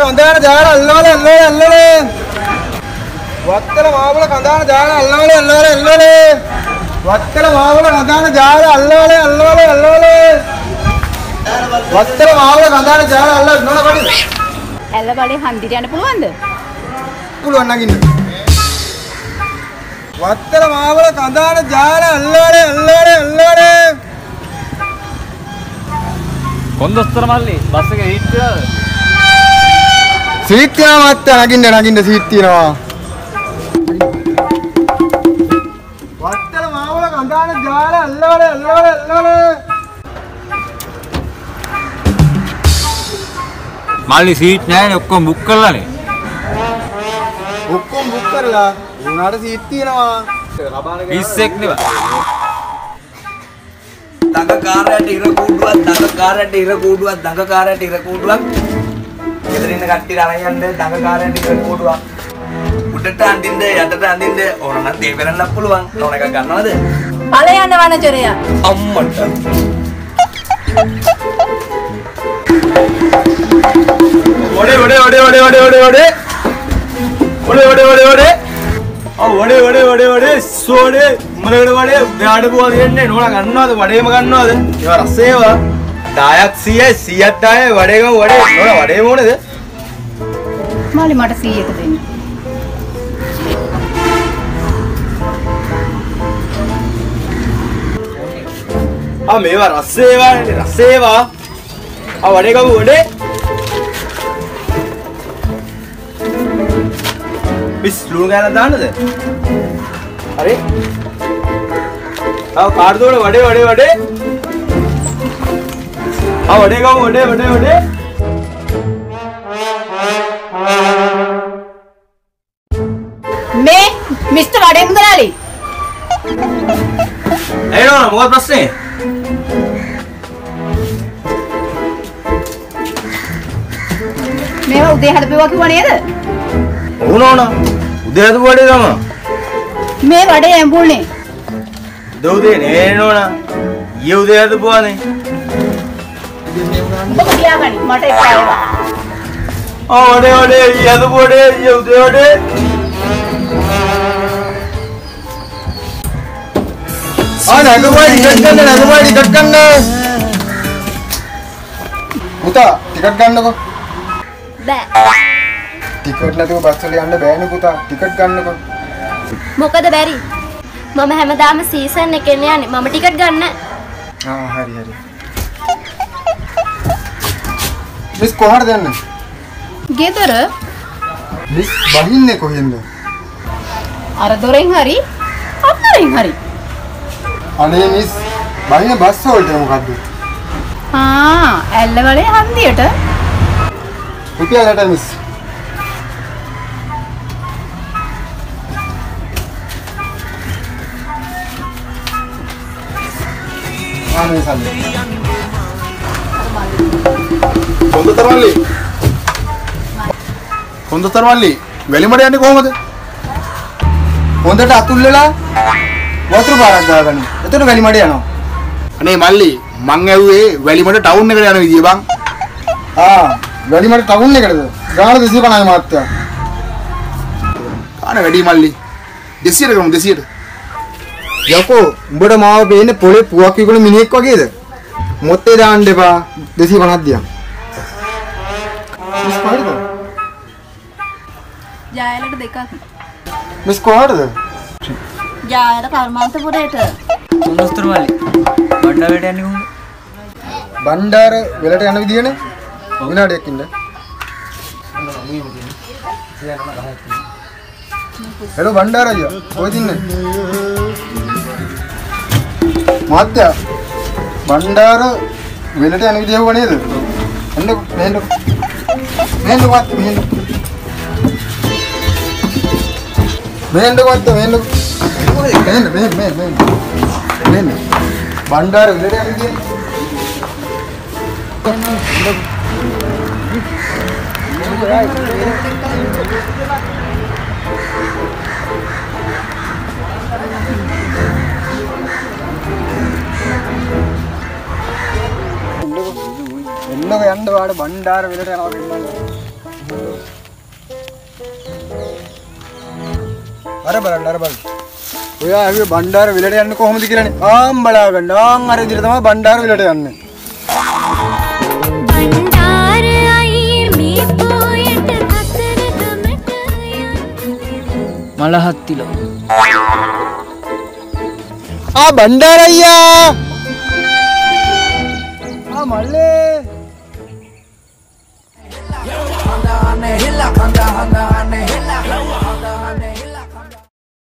කඳාන ජාල අල්ලවල අල්ලවල අල්ලවල. වත්තල මාවල කඳාන ජාල අල්ලවල අල්ලවල අල්ලවල. වත්තල මාවල කඳාන ජාල අල්ලවල අල්ලවල අල්ලවල. වත්තල මාවල කඳාන ජාල අල්ලවල නෝන කඩේ. ඇල්ල බලේ හන්දිට යන්න පුළුවන්ද? පුළුවන් නගින්න. වත්තල මාවල කඳාන ජාල අල්ලවල අල්ලවල අල්ලවල. කොන්දොස්තර මල්ලි බස් එකේ සීට් තියනවද? සීට් තියනවා මත්තයා, නගින්න නගින්න සීට් තියනවා. වත්තල මාවල කඳාන ජාල අල්ලවල අල්ලවල අල්ලවල. මල්ලි සීට් නෑනේ, ඔක්කොම බුක් කරලානේ. ඔක්කොම බුක් කරලා උනාට සීට් තියනවා. පිස්සෙක් නේ බං. දඟකාරයට ඉර කූඩුවක්, දඟකාරයට ඉර කූඩුවක්, දඟකාරයට ඉර කූඩුවක්. ගෙදර ඉන්න කට්ටියට අරන් යන්න දඟකාරයට ඉර කූඩුවක්. උඩට අඳින්න යටට අඳින්න ඕන නම් තේ පෙරන්නත් පුළුවන්. ඕන එකක් ගන්නවද? ඵල යන්න වනචරයා. අම්මට. වඩේ වඩේ වඩේ වඩේ වඩේ වඩේ වඩේ. වඩේ වඩේ වඩේ වඩේ. ආ වඩේ වඩේ වඩේ වඩේ සෝඩේ උඹලකට වඩේ උදාට පුවා දෙන්නේ නෝනා ගන්නවද වඩේම ගන්නවද? ඒවා රස ඒවා 10ක් 100යි 100ක් 10යි වඩේ ගමු වඩේ නෝනා වඩේම ඕනේද? මාලි මට 100 එක දෙන්න. ආ මේවා රස ඒවා නේ රස ඒවා. ආ වඩේ ගමු වඩේ. මිස් ලුණු ගාලා දාන්නද? හරි. ආ කාඩ් දෝන වඩේ වඩේ වඩේ. ආ වඩේ ගමු වඩේ වඩේ වඩේ. මේ මිස්ටර් වඩේ මුදලාලි. ඒ නෝනා මොකක්ද ප්‍රශ්නේ? මේවා උදේ හදපුවා කිව්වා නේද? ඔව් නෝනා. උදේ හදපු වඩේ තමයි. මේ වඩේ ඇඹුල්නේ. උදේ උදේ නේ නෝනා. ඊයේ උදේ හදපුවානේ. ඔබ තියාගනි මට එපා ඒවා. ආ වඩේ වඩේ ඊයේ හදපු වඩේ ඊයේ උදේ වඩේ. ආ නගුවා ටිකට් ගන්න නගුවා ටිකට් ගන්න. පුතා ටිකට් ගන්නකෝ. බෑ. ටිකට් නැතුව බස් වල යන්න බෑනේ පුතා. ටිකට් ගන්නකෝ. මොකද බැරි? මම හැමදාම සීසන් එකෙන් යන්නේ. මම ටිකට් ගන්න. ආ හරි හරි. මිස් කොහටද යන්නේ? ගෙදර. මිස් බහින්නේ කොහෙන්ද? අර දොරෙන් හරි අත්දොරෙන් හරි. අනේ මිස් බහින බස් වලට මොකද්ද? ආ ඇල්ලවලේ හන්දියට. රුපියල් 60 මිස්. ආනේ සල්ලි. කොන්දොස්තර මල්ලි. කොන්දොස්තර මල්ලි වැලිමඩ යන්නේ කොහොමද? හොඳට අතුල් වෙලා වතුර පාරක් ගාගන්න. එතකොට වැලිමඩ යනවා. අනේ මල්ලි මං ඇහුවේ වැලිමඩ ටවුන් එකට යන විදිය බං. ආ වැලිමඩ ටවුන් එකටද? ගාන 250යි මාත්‍යා. ගාන වැඩි මල්ලි. 200ට කරමු 200ට. යකෝ උඹට මාව පේන්නේ පොලේ පුවක් විකුණන මිනිහෙක් වගේද? මොත්තේ දාන්න එපා 250ක් දියන්. මිස් කොහෙටද? ජායලට දෙකක්. මිස් කොහෙටද? ජායල කර්මාන්තපුරයට. කොන්දොස්තර මල්ලි බණ්ඩාරයට යන්නේ කොහොමද? බණ්ඩාර වෙලට යන විදියනේ. විනාඩියක් ඉන්න. හෙලෝ බණ්ඩාර අයියා කොහෙද ඉන්නේ? මහත්තයා බණ්ඩාර වෙලට යන විදිය ඇහුවා නේද? එන්නකෝ මෙහෙන්නකෝ. මෙහෙන්නකෝ මහත්තයා මෙහෙන්නකෝ. මෙහෙන්නකෝ මහත්තයා මෙහෙන්නකෝ. මෙහෙන්න මෙහෙන්න මෙහෙන්න මෙහෙන්න. මෙහෙන්න. බණ්ඩාර වෙලට යන විදිය. එන්නකෝ යන්න වාඩ බණ්ඩාර වෙලට යනවා පෙන්නන්න. අර බලන්න අර බලන්න. ඔයා ඇහුවේ බණ්ඩාර විලට යන්න කොහොමද කියලානේ. ආම් බලා ගන්න. ආන් අර විදිහට තමයි බණ්ඩාර විලට යන්නේ. බණ්ඩාර අයියේ මේ පොයට කතරගමට යන්න. මලහත්තිලෝ. ආ බණ්ඩාර අයියා. ආ මල්ලේ. හඳ හෙලා කඳ හඳ හෙලා.